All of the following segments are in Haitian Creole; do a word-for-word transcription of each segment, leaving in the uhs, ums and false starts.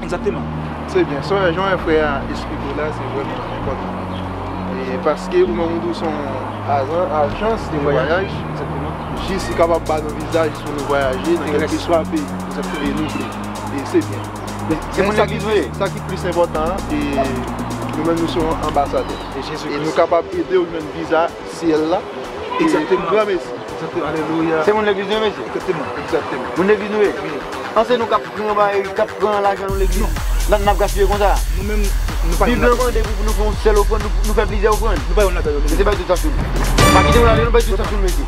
Egzakteman. Se byen. Sa w wè, jan w wè frè a esplike w la, se vrèman enpòtan. E paske ou menm ou di w se yon ajan, ajans de vwayaj, jis li kapab ba nou viza jis pou nou vwayaje nan kèlkeswa peyi nou vle. E se byen. Men sa ki plis, sa ki plis enpòtan an, e nou menm nou se yon anbasadè. E nou kapab ede w jwenn viza syèl la. Egzakteman. Granmesi. Egzakteman. Alelouya. Se moun legliz nou ye, mesye? Egzakteman. Egzakteman. Moun legliz nou ye? Wi. An se nou k ap pran bay, k ap pran lajan nou legliz? Non. N ap, n ap gaspiye konsa? Nou menm, nou pa Bib lan mande pou, pou nou fè yon sèl ofrann, nou, nou fè plizyè ofrann. Nou pa youn ladan yo, mesye. Mesye, bay tout sa sou nou. Pa kite nou ale, non, bay tout sa sou nou, mesye.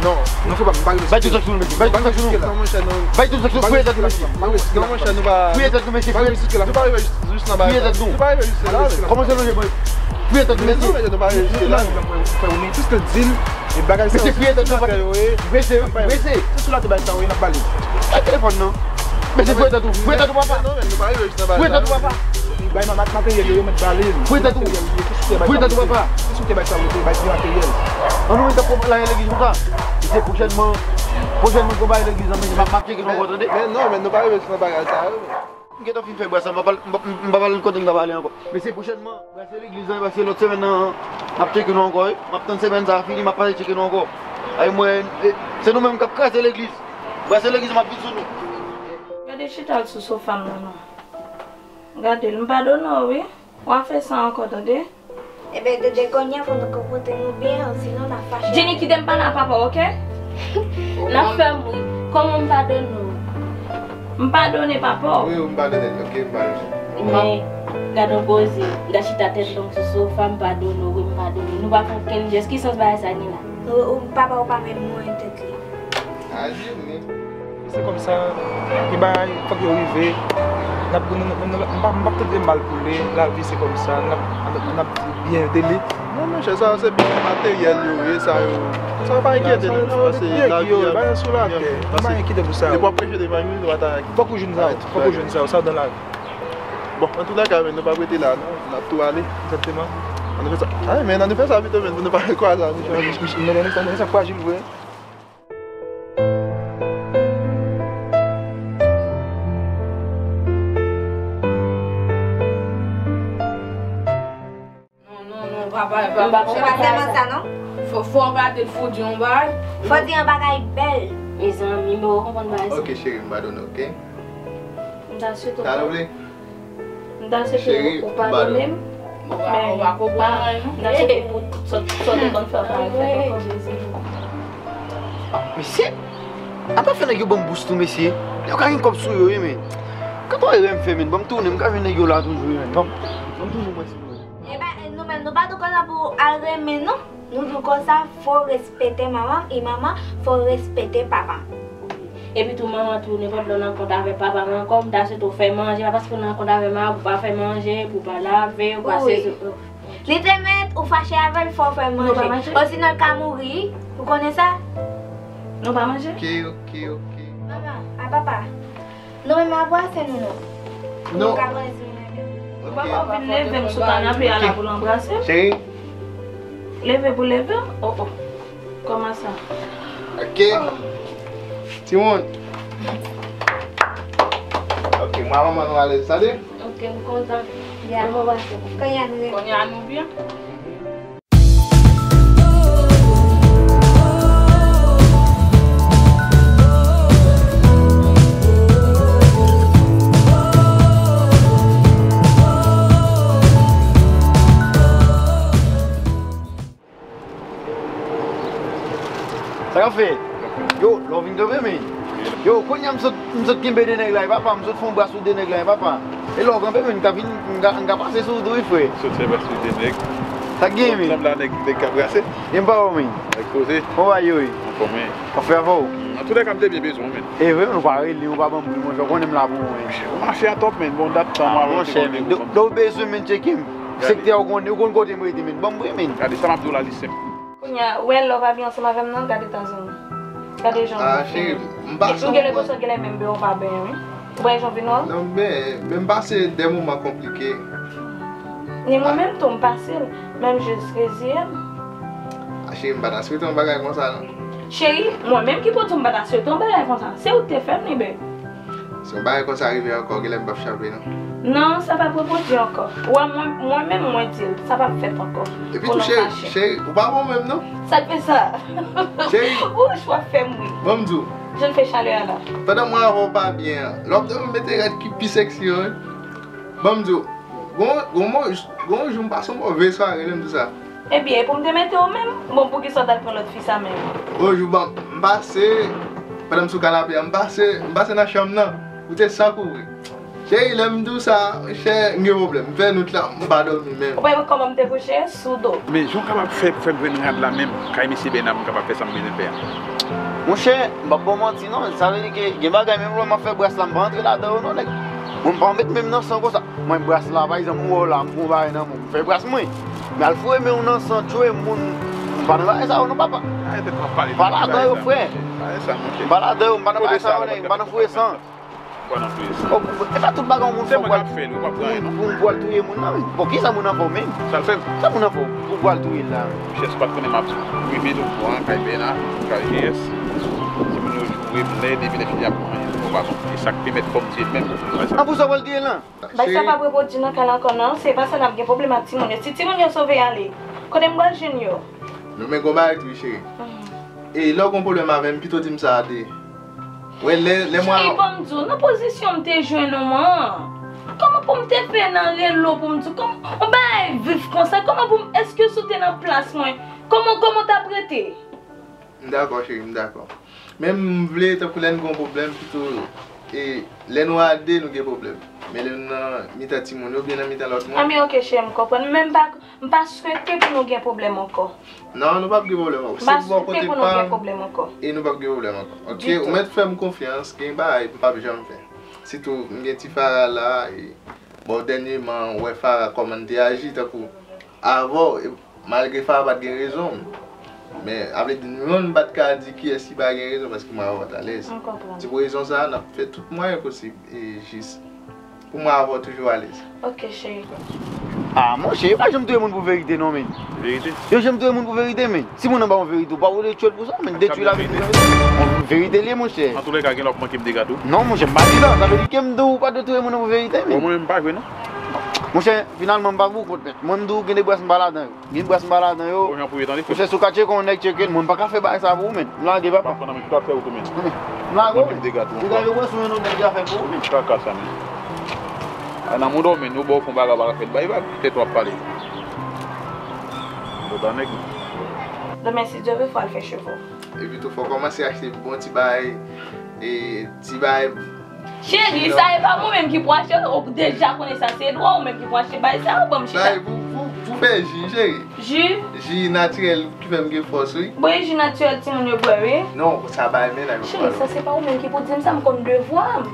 Non, non, fò pa, m pa rive. Bay tout sa sou nou, mesye. Bay tout sa sou nou. Non, monchè, non. Bay tout sa sou nou. Fouye tèt nou, mesye. Non, monchè, nou pa. Fouye tèt nou, mesye. Fouye tèt nou. Nou pa rive jis nan bagay sa. Fouye tèt nou. Nou pa rive jis la. Kòmanse lonje, boy. Fouye tèt nou, mesye. Non, mesye, nou pa rive jis la. Piske l di l, e bagay sa yo, se sou latè yo ye. Mesye, mesye. Se sou latè bagay sa yo ye, n ap pale. Bay telefòn nan. Mesye, fouye tèt ou. Fouye tèt ou, papa. Non, men nou pa rive jis nan bagay sa yo. Fouye tèt ou, papa. Bay ma-, mat-, materyèl yo, yo mèt bale. Fouye tèt ou. Fouye tèt ou, papa. Se sou te bay sa yo te bay vye materyèl. An nou menm k ap pran lajan legliz konsa. Se pwochènman, pwochènman, nou pran bagay legliz lan, mesye, m ap, m ap tcheke nou ankò, tande? Men non, men nou pa rive jis nan bagay sa yo. M gentan fin fè bras la, m pa pral, m pa, m pa pral kote m ta pale ankò. Mesye, pwochènman, brase legliz lan, paske lòt semèn nan, m ap tcheke nou ankò, wi. M ap tann semèn sa a fini, m ap pase tcheke nou ankò. Ay mwen, e, se nou menm k ap kraze legliz. Brase legliz, m ap vin sou nou. Gade chita l sou sofa m nan, non. Gade l, m padone w, wi. W a fè sa ankò, tande? Enben, Dede, kounye a fò nou konpòte nou byen, sinon n a fache. Jenny, kite m pale a papa w, oke? N ap fè m ri. Kòman m padone w? M padone papa w. Wi, wi, m padone l, oke, m padone l. Men, gade yon koze. M ta chita tèt long sou sofa, m padone w, wi, m padone w. Nou pa fè okenn jès. Ki sans bagay sa gen la? Ou, ou, papa w pa menm mouye tèt li. Aji, wi. Se kòmsa, gen bagay, fòk yo rive. N ap, nou, nou, nou, m pa, m p ap tande mal pou li, lavi se kòmsa, n ap, n ap, n ap di byen de li. Non, monchè, sa yo se byen materyèl yo ye, sa yo. Sa yo pa enkyete nou, non, se lavi a. Bagay sou latè, nou pa enkyete pou sa yo. Depi w ap preche devan legliz, ou pa ta. Fòk ou jwenn sa yo, fòk ou jwenn sa yo, sa yo nan lavi. Bon, antoulèka, men nou p ap rete la, non, n ap tou ale. Egzakteman. Ann nou fè sa. Ay, men ann nou fè sa pito, men, pou nou pa kwaze avèk. Men, men, men, men, sa frajil vre. Non, non, non, papa, papa. Ou pa sèlman sa, non? Fò, fò w gade, fò w di yon bagay. Fò w di yon bagay bèl. Mezanmi, m poko konprann bagay sa. Ok, cheri, m padone w, ok? M ta swete w pa-, m ta swete w padone m. Cheri, m padone w. Ou pa, ou pa konprann anyen, non? M ta swete w pou tout sa, sa w te konn fè, w pa refè l ankò, Jezi. Mesye, apa fè nèg yo ban m bous tou, mesye? Yo ka gen kòb sou yo, wi, men. Gad yon erè m fè, men. Ban m tounen, m ka jwenn nèg yo la toujou, wi, men. Ban m, ban m toujou mwen, silvouplè. Ebyen, nou menm, nou pa di w konsa pou al renmen, non. Nou di w konsa, fò w respekte manman, e manman, fò w respekte papa. Epi tou, manman tou, nenpòt lè w nan kont avèk papa m ankò, m ta swete w fè manje, pa paske w nan kont avè m a, pou w pa fè manje, pou w pa lave, pou w pa sezi. Li te mèt ou fache avè l, fò w fè manje. Osinon l ka mouri, ou konnen sa? Nou pa manje? Ok, ok, ok. Manman, a papa. Nou menm ap brase nou, non. Nou ka brase nou menm. Ou pa ka vin leve m sou kanape a la pou l anbrase m. Cheri. Leve pou leve m? Oh, oh. Kòman sa? Ok. Timoun. Ok, mwen manman nou alèz, tande? Ok, m kontan. Ya. Kounye a nou byen. Sa k ap fèt? Yo, lè w vin kanpe, men. Yo, kounye a m sot, m sot kenbe de nèg la, e papa, m sot fè yon bras sou de nèg la, e papa. E lè w kanpe, men, m ka vin, m ka, m ka pase sou ou tou, wi, frè. Sot fè bras sou de nèg. Sa k gen, men? Sanble a nèg, nèg k ap brase. E m pa wè w, men. Nèg poze. Kòman w ye, wi? Anfòm, wi. W ap fè afè w? Antoulèka, m te byen bezwen w, men. E vre, men, ou pa rele, ou pa ban m bri, monchè, w konnen m la pou ou, men. Ou mache a top, men. Bon, dat tan m wè w te konn de ou. Lè w bezwen, men, tcheke m. Sektè a ou konnen, ou konn kote m rete, men. Ban m bri, men. Gade, sa m ap di w la, li senp. Kounye a, ou wè lè w pa byen ansanm avè m nan, gade tan zanmi. Gade jan ou vin. Epi ou genlè konsa, genlè menm ben w pa benyen, wi. Ou pa wè jan w vin wè? Non, men, men m pase de moman konplike. Ni mwen menm tou, m pase l, men m jis reziye m. A, cheri, m pa ta swete yon bagay konsa, non. Cheri, mwen menm ki pou di w m pa ta swete yon bagay konsa. Se ou ki te fè m li, bebe. Si yon bagay konsa rive ankò, genlè m p ap chape, non. Non, sa p ap repwodui ankò. Ou wè, mwen, mwen menm, mwen di l, sa p ap fèt ankò. Epi tou, cheri, cheri, ou pa bon menm, non? Sa k fè sa? Cheri. Wouch, w ap fè m ri. Ban m di w. Jan l fè chalè a la. Pandan mwen avè w pa byen an, lè w ap dòmi, mete rad ki pi sexy yo, wi. Ban m di w, gon, gon, gon jou m pase yon move sware, lè m di w sa. Ebyen, e pou m te mete w menm? Bon, poukisa w t al pran lòt fi sa menm? Gon jou, bon, m pase, pandan m sou kanape a, m pase, m pase nan chanm nan, ou te san kouvri. Cheri, lè m di w sa, chè, m gen pwoblèm. M fè nwit la, m pa dòmi menm. Ou pa wè kòman m te kouche? Sou do. Men jan w kapab fè pou fè m jwenn rad la menm, kay mesye Bèna, m kapab fè sa m bezwen fè a. Monchè, m p ap ba w manti non, sa vle di ke gen bagay menm lè m ap fè bras la, m pa antre ladan yo non, nèg. Mwen, m pa met men m nan san konsa. Mwen, bras la, pa egzanp, m wè w la, m pran yon bagay nan men w, m fè bras mwen. Men al foure men w nan san, tchwe moun, m pa nan bagay sa yo non, papa. Arete, m ap pale. M pa ladan yo, frè. M pa ladan yo, m pa nan bagay sa yo, nèg, m pa nan foure san. Ou pa nan touye sa. Oh, e pa tout bagay yon moun fè pou al, pou, pou, pou al touye moun nan, wi. Bon, kisa moun nan fè w menm? Sa l fè m? Sa moun nan fè w pou, pou al touye l la? Monchè, si w pa t konnen m ap rive tout bon an, kay Bèna, kay G S. Timoun yo joure m lèd, epi lè fini ap manyen. Ou pa konprann. E sa k pèmèt fò m touye l menm. An pou sa w pral touye l lan? Bay sa p ap repwodui nan kay la ankò non, se pa sa n ap gen pwoblèm ak timoun yo. Si timoun yo sove ale, kote m pral jwenn yo? Non, men gon bagay tou, wi, cheri. E lè w gon pwoblèm avè m, pito di m sa a de. Wè, lè, lè mwen... Cheri, ban m di w, nan pozisyon m te jwenn ou an, kòman pou m te fè nan rele w pou m di w, kòman, yon bagay vif konsa, kòman pou m, èske si w te nan plas mwen, kòman, kòman w t ap rete? M dakò, cheri, m dakò. Men m vle, tankou lè n gon pwoblèm, pito, e, lè nou a de, nou gen pwoblèm. Men lè n nan mitan timoun yo, oubyen nan mitan lòt moun. Anben, oke, cheri, m konprann. Men m pa, m pa swete pou nou gen pwoblèm ankò. Non, nou p ap gen pwoblèm ankò. Se bò kote pa m, e nou p ap gen pwoblèm ankò. Oke, ou mèt fè m konfyans, gen bagay m p ap janm fè. Sitou, m gen ti Fara la, e, bon, dènyèman, ou wè Fara kòman l te aji, tankou avè w, e, malgre Fara pa t gen rezon, men, sa vle di, nou menm, nou pa t ka di kiyès ki pa gen rezon, paske mwen avè w t alèz. M konprann. Se pou rezon sa a, n ap fè tout mwayen posib, e, jis pou mwen avè w toujou alèz. Oke, cheri. Ah, monchè, yo pa janm touye moun pou verite, non, men. Verite? Yo janm touye moun pou verite, men. Si moun nan ba w verite, ou pa vle tchwe l pou sa, men. Detwi lavi pou verite. Verite l ye, monchè. Antoulèka, gen lè w ap manke m dega tou. Non, monchè, m pa di sa. Sa vle di ke m di w pa dwe touye moun nan pou verite, men. Bon, mwen menm, m pa jwe, non. Monchè, finalman, m pa pou kont, men. Mwen, m di w, gen de bras m pa ladan yo. Gen bras m pa ladan yo. Bon, jan pou yo tande. Monchè, si w ka tcheke yon nèg, tcheke l, mwen pa ka fè bagay sa pou ou, men. M lage, papa. Papa, nan men, tout ap fè ou tou, men. M lage w, men. Dega tou. Dega yo pran sou yon nèg ki ka fè l pou ou, men. Kaka sa, men. A, nan mouda w, men, nou ba w fon bagay, bagay fèt, bay vag, tèt w ap pale. Mouda nèg. Demen, si Dye vle, fò al fè cheve w. Epi tou, fò w kòmanse achte bon ti bagay, e, ti bagay. Cheri, sa e pa mwen menm ki pou achte l, ou deja konnen sa, se dwa ou menm ki pou achte bagay sa yo, ban m chita. Bagay pou, pou, pou fè ji, cheri. Ji? Ji natirèl ki fè m gen fòs, wi. Bon, e ji natirèl timoun yo bwè, wi. Non, sa bay mennaj ou. Cheri, sa se pa ou menm ki pou di m sa, m konn devwa m.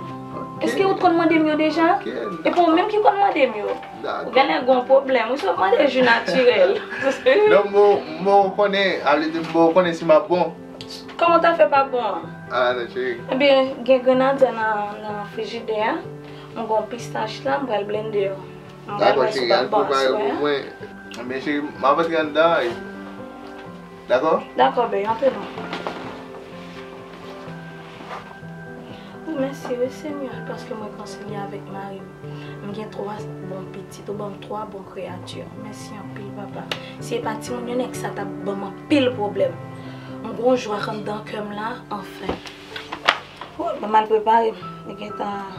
Èske ou t konn mande m yo deja? Epi ou menm ki konn mande m yo. Ou genlè gon pwoblèm, wi, si w ap mande ji natirèl. Non, m bon, m bon konnen, sa vle di m bon konnen si m ap bon. Kòman w ta fè pa bon an? Ah, non, cheri. Ebyen, gen grenadya nan, nan frijidè a. M gon pistach la, m pral blende yo. M pral wè si w pral bon aswè a. Dakò, cheri, al prepare pou mwen. Ebyen, cheri, m ap antre anndan, wi. Dakò? Dakò, bèy, antre non. O, mèsi, wi, Senyè, paske mwen konsilye avèk mari m. M gen twa bon pitit, ou ban m twa bon kreyati. Mèsi anpil, papa. Si se pa timoun yo, nèg sa t ap ban m anpil pwoblèm. M gon jwa anndan kè m la, anfen. Wouy, ban m al prepare m. Li gentan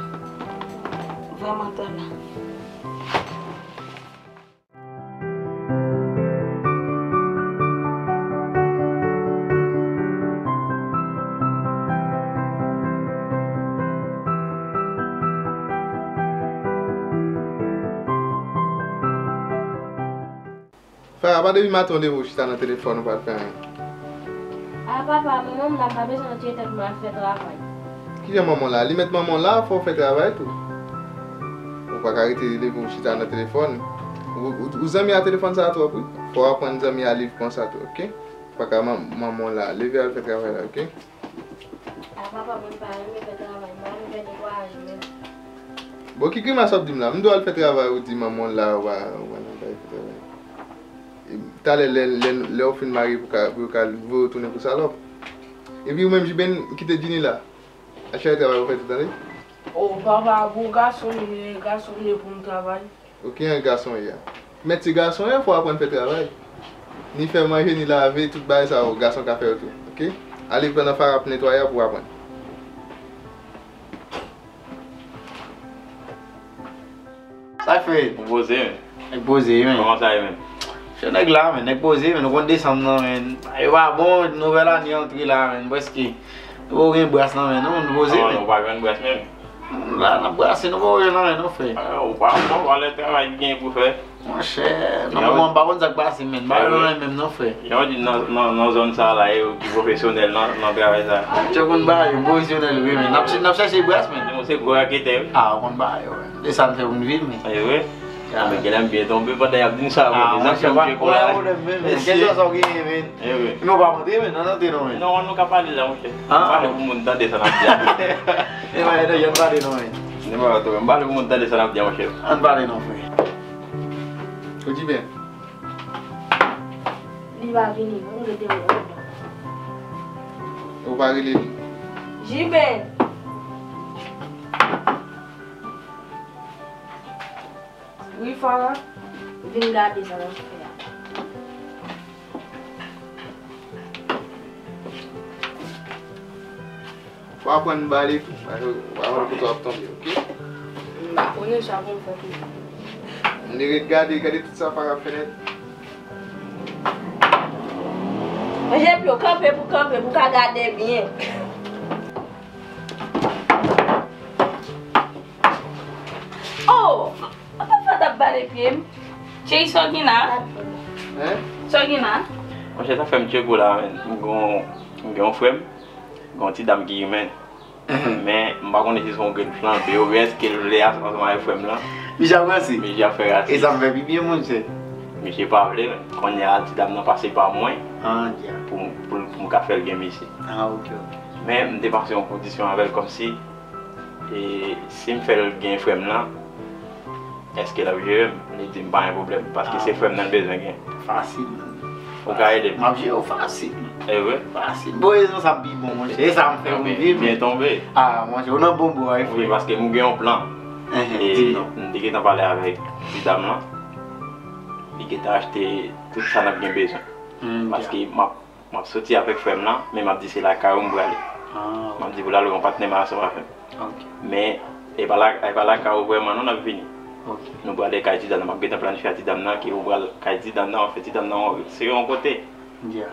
vrèman ta la. Fara, pa depi maten w leve w chita nan telefòn ou pa t fè anyen. A papa, manman m la, m pa bezwen retire tèt mwen al fè travay. Kijan manman w la? Li mèt manman w la, fò w fè travay tou. Ou pa ka rete leve w chita nan telefòn. Ou, ou, ou zanmi a telefòn sa a twòp, wi. Fò w aprann zanmi a liv konsa tou, oke? Ou pa ka man-, manman w la, leve al fè travay la, oke? A papa, mwen pa renmen fè travay, m pa renmen fè netwayaj menm. Bon, ki grimas w ap di m la? M di w al fè travay, ou di manman w la, ou pa, ou pa nan kay fè travay. E, talè, lè, lè, lè w fin marye pou ka, pou yo ka voye w tounen pou salòp. Epi ou menm, Jiben, kite Djini la. Al chèche travay pou fè tou, tande? O papa, bon gason m ye, gason m ye pou m travay. Ok, an gason ye a. Men ti gason ye, fò w aprann fè travay. Ni fè manje, ni lave, tout bagay sa yo, gason ka fè yo tou. Ok? Ale pran nan fara pou netwaye a pou w aprann. Sa k fèt? Ou poze, men. Nèg poze, men. Kòman sa ye, men? Se nèg la, men. Nèg poze, men. Nou konn desanm nan, men. Yo pa bon, nouvèl ane antre la, men. Prèske. Nou pa gen bras nan men nou, nou poze, men. Ou pa jwenn bras, men. La, n ap brase, nou pa jwenn nan men nou, frè. Ou pa, ou pa wè travay ki gen pou fè. Monchè, nan moman m pa konn sa k pase, men. M pa jwenn nan men m, non, frè. Jan w di nan, nan, nan zòn sa la, e ou ki pwofesyonèl nan, nan travay sa. Monchè, w konn bagay yo, m pwofesyonèl, wi, men. N ap, n ap chèche bras, men. Nou se gwo raketè, wi. A, w konn bagay yo, wi. E sa n fè pou n viv, men. E vre? A, men genlè m byen tonbe pandan y ap di m sa, men. A, monchè, pa gen pwoblèm, men. Kèlkeswa sa w genyen, men. E vre. Men w pa montre, men, nan tante non, men. Non, nou ka pale la, monchè. Pale pou moun tande sa n ap di a. E pa, e pa, ann pale non, men. M pale pou moun tande sa n ap di a, monchè. Ann pale non, frè. Ou di byen. Li pa vini, non, m rete yon. Ou pa rele li. Jiben! Wi, Fara. Vin gade sa w ap fè a. Fò w aprann bale tou, paske w pa konn kote w ap tonbe, ok? M pa konnen sa pou m fè tou. M te ret gade, gade tout sa Fara ap fè nèt. Manje pye w kanpe pou kanpe, pou w ka gade byen. Oh! Papa t ap bale pye m. Cheri, sa w gen la? Hein? Sa w gen la? Monchè, sa fè m tcheke w la, men. M gen yon, m gen yon frè m, gen yon ti dam ki renmen l. Men, m pa konnen si se yon grenn flanbe oubyen èske l vle ansanm avèk frè m lan. Misye ap ranse? Misye ap fè rasis. E sa m fè pi byen, monchè. Misye pa vle, men. Kounye a, ti dam nan pase pa mwen pou, pou, pou m ka fè l gen misye. Ah, ok, ok. Men, m te pase yon kondisyon avè l kòmsi E si m fè l gen frè m lan, èske l ap jere m? Li di m pa gen pwoblèm, paske se frè m nan l bezwen gen. Fasil. Ou ka ede m? M ap jere w fasil. E vre? Fasil. Bon, e sa pi bon, monchè. E sa m fè pou m viv. Byen tonbe. Ah, monchè, ou nan bon bò a, wi, frè. Wi, paske m gen yon plan. E m te gentan pale avèk ti dam lan. Li gentan achte tout sa n ap gen bezwen. Paske m ap M ap soti avèk frè m lan, men m ap di se lakay ou m prale. M ap di pou l al wè yon patnè m ansanm avè m. Men, e pa la, e pa lakay ou vrèman non n ap vini. Nou prale kay ti dam nan, m ap gentan planifye a ti dam nan ke ou pral kay ti dam nan, anfen ti dam nan se yon kote.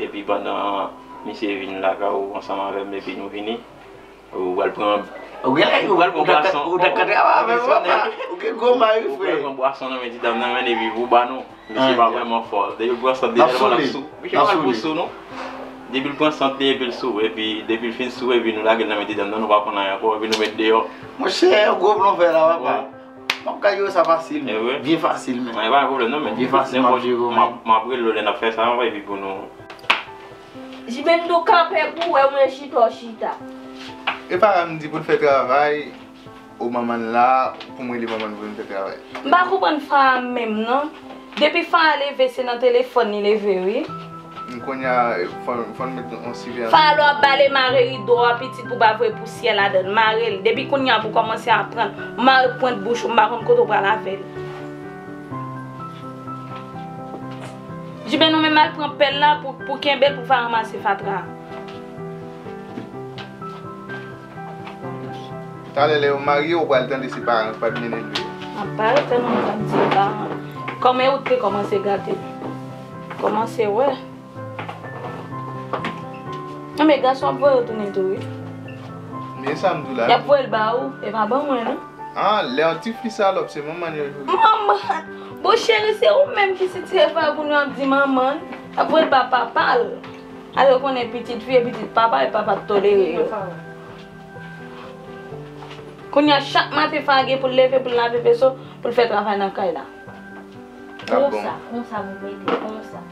Epi pandan misye vin lakay ou ansanm avè m, epi nou vini, Ou pral pran, ou gen, ou pral pran bwason. Ou ta ka travay avè m, papa. Ou gen gwo mari, frè. Ou pral pran bwason nan men ti dam nan, men epi pou ba nou. Misye pa vrèman fò. Depi l pran sant, li tèlman l ap sou. Misye pa pou sou, non. Depi l pran sant li, epi l sou. Epi, depi l fin sou, epi nou lage l nan men ti dam nan, nou pa konn anyen ankò, epi nou met deyò. Monchè, yon gwo plan w fè la, papa. M ap ka jere sa fasil, men. Byen fasil, men. Mwen, pa gen pwoblèm, non, men. Byen fasil, m ap jere, men. M ap, m ap rele w lè n ap fè sa, epi pou nou Jiben, m tou kanpe pou w wè mwen chita w chita. E pa m di pou l fè travay, o manman l la, pou m rele manman l pou l fè travay. M pa konprann Fara menm non. Depi Fara leve, se nan telefòn li leve, wi. M kounye a, fò, fò n met yon siveyans. Fara lè w ap bale, mare rido a, pitit, pou pa voye pousyè ladan l. Mare l. Depi kounye a pou w kòmanse aprann. Mare pwent bouch ou, m pa konn kote w pral avè l. Jiben, ou menm al pran pèl la pou, pou kenbe l pou Fara ranmase fatra a. Talè lè yo marye, ou pral tande se paran k pral mennen l vini. M ap pale tèlman m pral di se paran. Kòman ou te kòmanse gate l? Kòmanse wè. Nan men gason ap voye yo tounen tou, wi. Men sa m di w la. Y ap voye l ba ou, e pa ban mwen, non. Ah, lè yon ti fi salòp, se manman l yo jwe. Manman! Bon, cheri, se ou menm ki sitire Fara pou nou ap di manman l. Y ap voye l ba papa l. Alò, konnen pitit fi e pitit papa, e papa t tolere yo. Kounye a, chak maten, Fara gen pou l leve, pou l lave veso, pou l fè travay nan kay la. Konsa, konsa pou mete, konsa.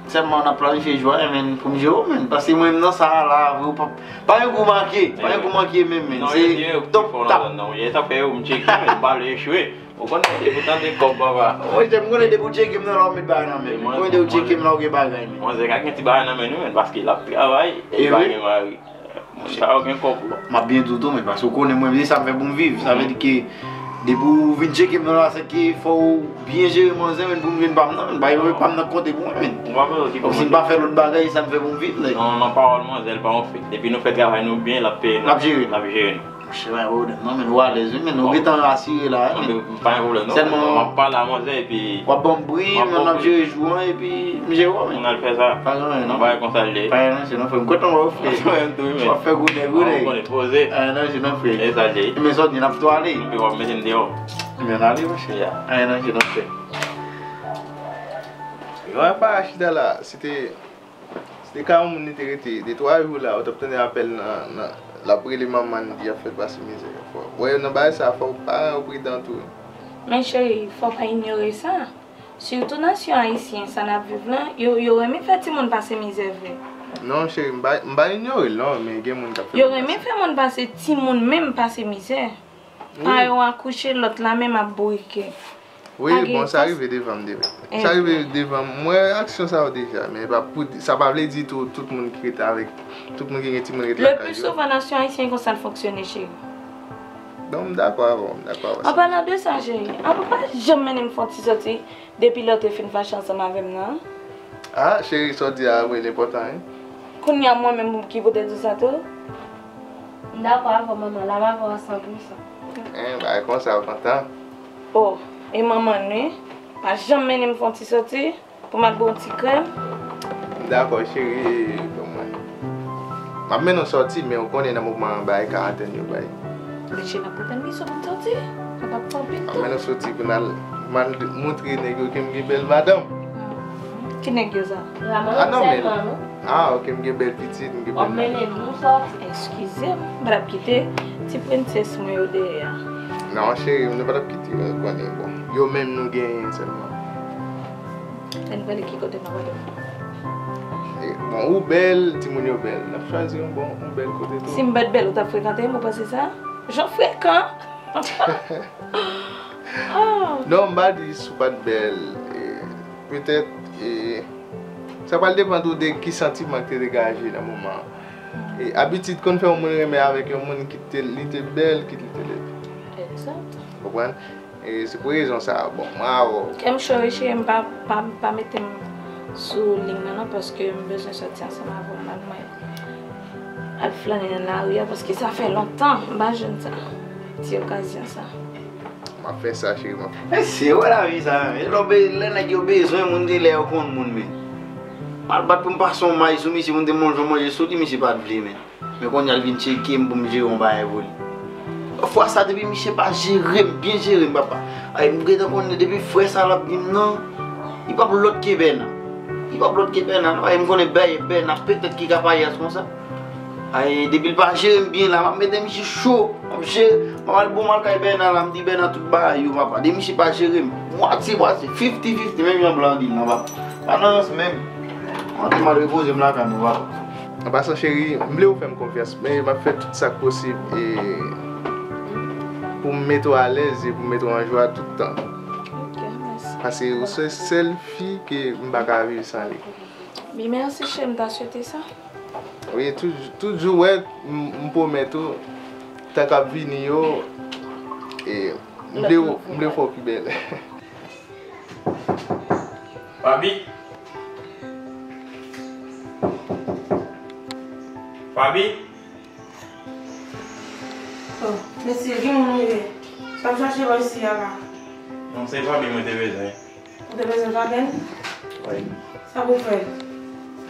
Sèlman n ap planifye jou a, men pou m jere w, men. Paske mwen menm nan sa a la, vre, pa, pa yon kou manke, pa yon kou manke menm, men. Se top tap. Non, e sa fè yo m tcheke, men m pa vle echwe. Ou konnen, depi w tande kòb, papa. Monchè, m konnen depi w tcheke m nan la, w met bagay nan men m. M konnen depi w tcheke m la, w gen bagay, men. Manzè ka gen ti bagay nan men nou, men, paske l ap travay, e li pa gen mari. Sa yo gen kòb. M ap byen di w tou, men, paske w konnen mwen, se sa m fè pou m viv. Sa vle di ke depi w vin tcheke m nan la, se ke fò w byen jere manzè, men pou m jwenn pa m nan, men, bay pa m nan konte pou mwen, men. Ou pa bezwen okipe manzè. Donk, si m pa fè lòt bagay, sa m fè pou m viv, nèg? Non, nan pawòl manzè, l pa yon fake. Depi nou fè travay nou byen, l ap peye nou. L ap jere nou. L ap jere nou. Monchè, pa gen pwoblèm non, men, w alèz wi, men, nou gentan asire la wi, men. Non, men pa gen pwoblèm non. Sèlman m ap pale a manzè epi w ap ban m bri, m ap ban m bri, men n ap jere jou an epi m jere w, men. Moun al fè sa. Pa gen anyen non. Yon bagay konsa l ye. Pa gen anyen, se non, frè m. Kontan wè w, frè. Mwen tou wi, men. W ap fè gwo nèg, gwo nèg. Ou konnen, poze. Pa gen anyen, se non, frè. E sa l ye. Men sòti, n ap tou ale. Epi w ap mete m deyò. Men n ale, monchè. Ya. Pa gen anyen, se non, frè. Yo, pa chita la, se te Se te ka yon moun li te rete de twa jou la, ou t ap tande apèl nan, nan, l ap rele manman l, li ap fè l pase mizè. Fò, wè, nan bagay sa, fò paran yo pridan tou. Men cheri, fò pa inyore sa. Sitou nasyon ayisyen, sa n ap viv lan, yo, yo renmen fè timoun pase mizè vre. Non, cheri, m pa, m pa inyore l, non, men gen moun k ap fè moun pase. Yo renmen fè moun pase, timoun menm pase mizè. Wi. Pa yo akouche, lòt la menm ap bourike. Wi, bon, sa rive devan m deja. Sa rive devan m. M wè aksyon sa yo deja, men pa pou, sa pa vle di tou, tout moun ki rete avèk, tout moun ki gen timoun rete lakay yo. Le plus souvent, nasyon ayisyen konsa l fonksyone, cheri. Donk, m dakò avè w, m dakò avè w. An palan de sa, cheri, an pa janm mennen m fè yon ti sòti depi lè w te fin fache ansanm avè m nan. Ah, cheri, sa w di a vre, l enpòtan, wi. Kounye a, mwen menm ki pou te di w sa tou? M dakò avè w, manman, la m avè w a san pou san. Hen, bagay konsa, w kontan? Oh, e manman n wi, pa janm mennen m fè yon ti sòti pou m al ba w yon ti krèm. M dakò, cheri, e, ban mwen. M ap mennen w sòti, men w konnen nan moman an, bagay karantèn yo bay. Mesye, n ap pèmèt misye pou n sòti. Sa p ap fè w pit tou. M ap mennen w sòti pou n al, m al montre nèg yo ke m gen bèl madanm. Ki nèg yo sa? Ah, non, men, ah, ok, m gen bèl pitit, m gen bèl madanm. Eskize m, m pa t ap kite ti prensès mwen yo dèyè a. Non, cheri, nou pa t ap kite yo, konnen, bon. Yo menm nou genyen sèlman. Ann pale ki kote n ap ale. E, bon, ou bèl, timoun yo bèl. N ap chwazi yon bon, yon bèl kote tou. Si m pa t bèl, ou t ap frekante m, ou panse sa? Jan frekan! Ah! Non, m pa di si w pa t bèl. E, petèt, e, sa pral depann tou de ki santiman ki te degaje nan moman an. E, abitid konn fè yon moun renmen avèk yon moun ki te, li te bèl, ki li te lèd. Egzak. Konprann? E se pou rezon sa a, bon, mwen avè w. Kè m cho wi, cheri, m pa, pa, pa mete m sou liy nan, non, paske m bezwen sòti ansanm avè w, m al mwen al flannen nan lari a, paske sa fè lontan m pa jwenn sa, ti okazyon sa. M ap fè sa, cheri, m ap fè. Men se wè lavi sa, men. Lè w be-, lè nèg yo bezwen moun, se lè yo konn moun, men. M al bat pou m pase yon may sou misye, pou m te manje, manje sou li, misye pa t vle, men. Men kounye a l vin tcheke m pou m jere yon bagay pou li. Fwa sa, depi misye pa jere m, byen jere m, papa. Ay, m gentan konnen depi frè sa l ap di m nan, li p ap lòt ke Bèna. Li p ap lòt ke Bèna, non. Ay, m konnen Bè-, Bèna petèt ki ka payas konsa. Ay, depi l pa jere m byen la, m ap mete misye cho. M ap jere, m ap al bon, m al kay Bèna la, m di Bèna tout bagay yo, papa. Depi misye pa jere m, mwatye mwatye, fifty fifty, menm jan blan di l nan, papa. Pa nan rans menm. Antre m al repoze m lakay mwen, papa. An pasan, cheri, m vle w fè m konfyans, men m ap fè tout sa k posib, e, pou m mete w alèz e pou m mete w an jwa tout tan. Ok, mèsi. Paske ou se sèl fi ke m pa ka viv san li. Bi, mèsi, cheri, m ta swete sa. Wi, tout, tout jou, wè, m, m pwomèt ou, tan k ap vini yo, e, m vle w, m vle w fè w pi bèl. Faby? Faby? Oh, mesye, gen moun rive. Sa m chache bò isi a la. Non, se Faby mwen te bezwen. Ou te bezwen Faby? Wi. Sa pou fè?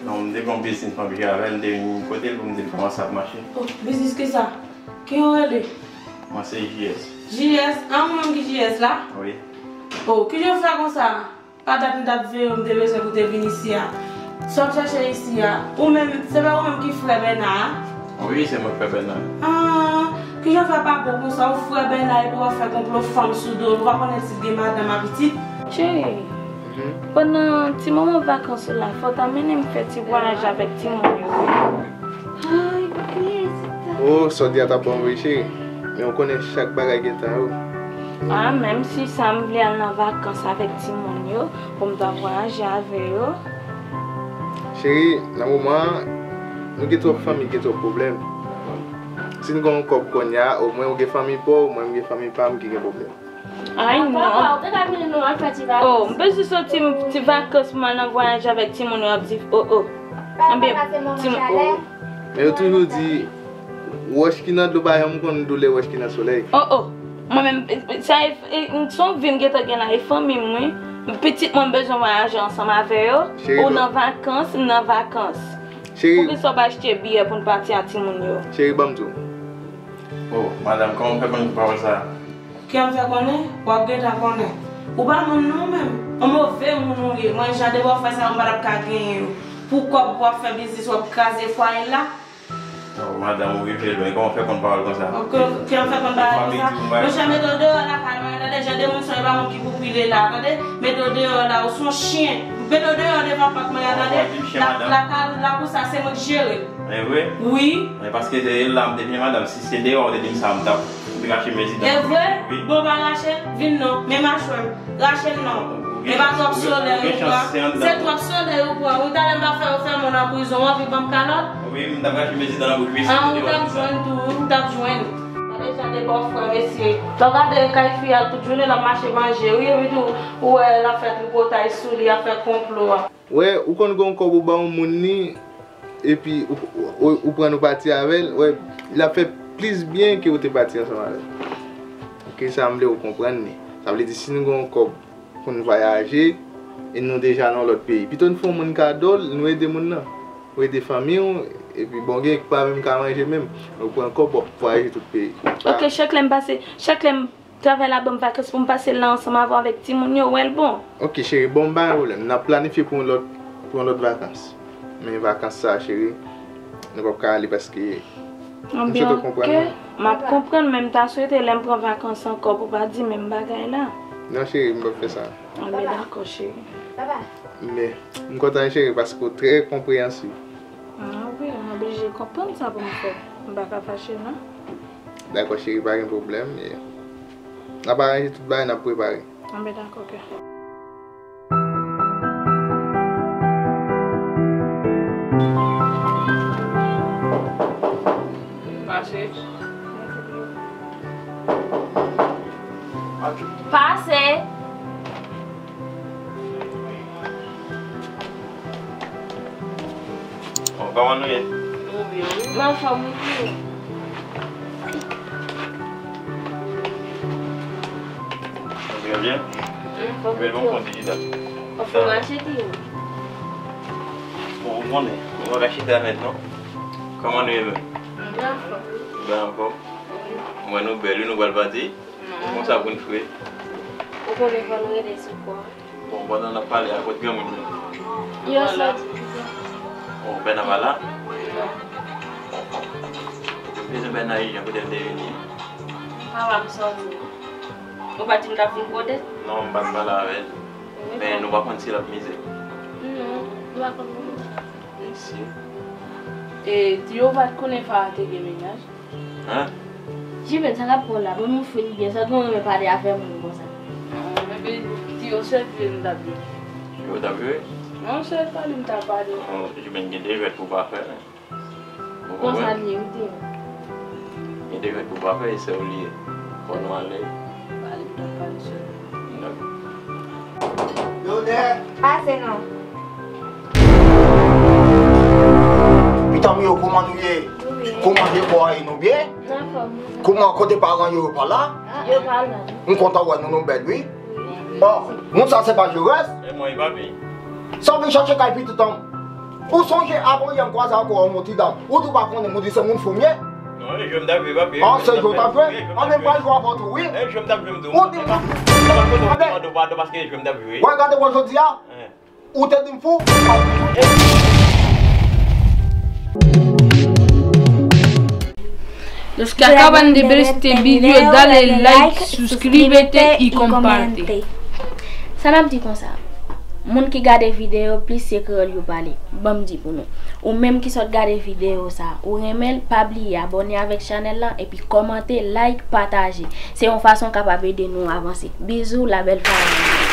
Non, m te gen yon biznis m ap jere avè l, m te vin kote l pou m di l kòman sa ap mache. Oh, biznis ki sa? Ki ou rele? Mwen se J S. J S? A, ou menm ki J S la? Wi. Oh, kijan w fè konsa? Pa dat m t ap veye w, m te bezwen pou w te vin isi a. Sa w ap chache isi a? Ou menm, se pa ou menm ki frè Bèna a? Wi, se mwen k frè Bèna. Ah, kijan w fè pa bon konsa? Ou frè Bèna epi w ap fè konplo fanm sou do l. Ou pa konnen si l gen madanm ak pitit? Cheri, pandan ti moman vakans ou la, fò w ta mennen m fè ti vwayaj avèk timoun yo. Ay, pa kriye, Zita. Oh, sa w di a t ap bon vre, cheri. Men ou konnen chak bagay gen tan yo. Ah, menm si sa, m vle al nan vakans avèk timoun yo, pou m ta vwayaje avè yo. Cheri, nan moman an, nou gen twòp fanmi, gen twòp pwoblèm. Si n gen yon kòb kounye a, omwen ou gen fanmi pa w, mwen m gen fanmi pa m ki gen pwoblèm. Ay, non. Papa, ou te ka vini nou al fè ti vakans. Oh, m bezwen soti m, ti vakans pou m al nan vwayaj avèk timoun yo ap di, oh, oh. Papa, anben, pase moman timoun, chalè. Oh. Men yo toujou di, wòch ki nan dlo pa janm konn doulè wòch ki nan solèy. Oh, oh. Mwen menm, e, e, sa e, e, se yon vi m gentan gen la, e fanmi m, wi. Pitit mwen, m bezwen vwayaje ansanm avè yo. Cheri, ou nan vakans, m nan vakans. Cheri. Poukisa w pa achte biyè pou n pati ak timoun yo? Cheri, ban m di w. Oh, madanm, kòman w fè konn pawòl sa a? Kè m fè konnen, w ap gentan konnen. Ou pa moun non menm. Yon move moun ou ye. Mwen, jan de bòfrè sa yo, m pa t ap ka genyen yo. Pou kòb, w ap fè biznis, w ap kraze fwaye la. Oh, madanm, ou rive lwen. Kòman w fè konn pawòl konsa? Ok, kè m fè konn pawòl konsa. Monchè, mete w deyò lakay mwen, tande, jan de moun sa yo, e pa moun ki pou pile la, tande. Mete w deyò la, ou se yon chen. Mete w deyò devan pòt mwen an, tande. Lakay la pou sa, se mwen ki jere. E vre? Wi. E paske se la m te byen, madanm. Si se deyò ou te di m sa, m t ap rache mezi dan. E vre? Wi. Bon, pa rache, vin non. Men machwè m. Rache l non. E pa twòp solèy ou pran. Se twòp solèy ou pran. Wi, talè m ap fè yo fèmen w nan prizon, w anvi ban m kalòt? Wi, m t ap rache mezi dan nan bouch misye. Ah, ou t ap jwenn tou, wi, ou t ap jwenn. Gade jan de bòfrè, mesye. Lè w gade kay fi a, l tout jounen l ap mache manje, wi, epi tou, ou wè l ap fè tripotay sou li, ap fè konplo a. Wè, ou konn gen yon kòb ou ba yon moun li, epi ou, ou, ou pran nou pati avè l, wè, l ap fè plis byen ke ou te pati ansanm avè l. Ok, sa m vle ou konprann li. Sa vle di, si nou gen yon kòb pou n vwayaje, e nou deja nan yon lòt peyi, pito n fè yon moun kado l, nou ede moun nan. Ou ede fanmi w, epi bon, gen ki pa menm ka manje menm. Ou pran kòb, w ap vwayaje tout peyi. Ok, chak lè m pase, chak lè m travay la ban m vakans pou m pase la ansanm avè w avèk timoun yo, w wè l bon. Ok, cheri, bon, m pa gen pwoblèm. N ap planifye pou yon lòt, pou yon lòt vakans. Men vakans sa, cheri, nou p ap ka ale paske m swete w konprann mwen. M ap konprann, men m ta swete lè m pran vakans ankò pou w pa di menm bagay la. Non, cheri, m p ap fè sa. Anben, dakò, cheri. Men, m kontan, cheri, paske w trè konpreyansiv. Ah wi, m oblije konprann sa pou m fè. M pa ka fache, non. Dakò, cheri, pa gen pwoblèm. N ap aranje tout bagay, n ap prepare. Anben, dakò, kè. Pase. Pase. Bon, kòman nou ye? Nou byen, wi. Nou anfòm, wi, tou. Nou byen, byen? Nou anfòm, wi, tou. Anfòm, mache, tou. Bon, ou konnen, nou pa ka chita nèt, non? Kòman nou ye, menm? Nou anfòm, wi. Nou anfòm? Wi. Mwen, nou bèl, wi, nou pral pati. Konsa pou n fre. Ou konnen fò nou rete sou pon an. Bon, pandan n ap pale a, kot granmoun yo? Yo sòti. Bon, Bèna pa la? Non. M bezwen Bèna ijan, kote l te vini? Papa m sòti. Ou pa t di m t ap vin kote? Non, m pa t pale avè l. Men nou pa konn si l ap mize? Non, nou pa konn non. Mesye. E, di yo pa t konnen Farah te gen mennaj? Hein? Jimèn, sa k ap pran w la? Ban m yon fri byen, sa w gen w renmen pale afè moun konsa? Ah, men di yo sèl vye m t ap jwe. Yo t ap jwe? Non, sèl pale m t ap pale. Oh, Jimèn gen de jwèt pou pa fè, men. Ou konprann? Konsa l ye, wi, di m. Gen de jwèt pou pa fè, e sè w li ye. Fò nou ale. Pale m t ap pale sèl. Dakò. Pase non. Pitanm yo, kòman nou ye? Nou byen. Kòman je kò a ye, nou byen? Anfòm. Kòman kote paran yo, yo pa la? Yo pa la. M kontan wè nou, nou bèl, wi. Wi. Oh, moun sa se pa Jerez? E mwen, papi. Sa w vin chache kay pitit an? Ou sonje avan yè m kwaze ak ou, yon ti dam. Ou di w pa konnen m, ou di se moun fou m ye? Non, e jwe m t ap jwe, papi. Ah, se jwe w t ap jwe? Anben, m pral jwe avè w tou, wi. E jwe m t ap jwe m tou. Ou di m, anben. Padon, padon, paske e jwe m t ap jwe. Wè, gade mwen jodi a. Hein. Ou te di m fou? Los que acaban de ver este video, dale like, suscríbete y comparte. Sa n ap di konsa, moun ki gade videyo plis se kreyòl yo pale. Ban m di pou nou. Ou menm ki sot gade videyo sa, ou renmen l, pa bliye abòne avèk chanèl lan, epi kòmante, like, pataje. Se yon fason w kapab ede nou avanse. Bizou, la belle Farah.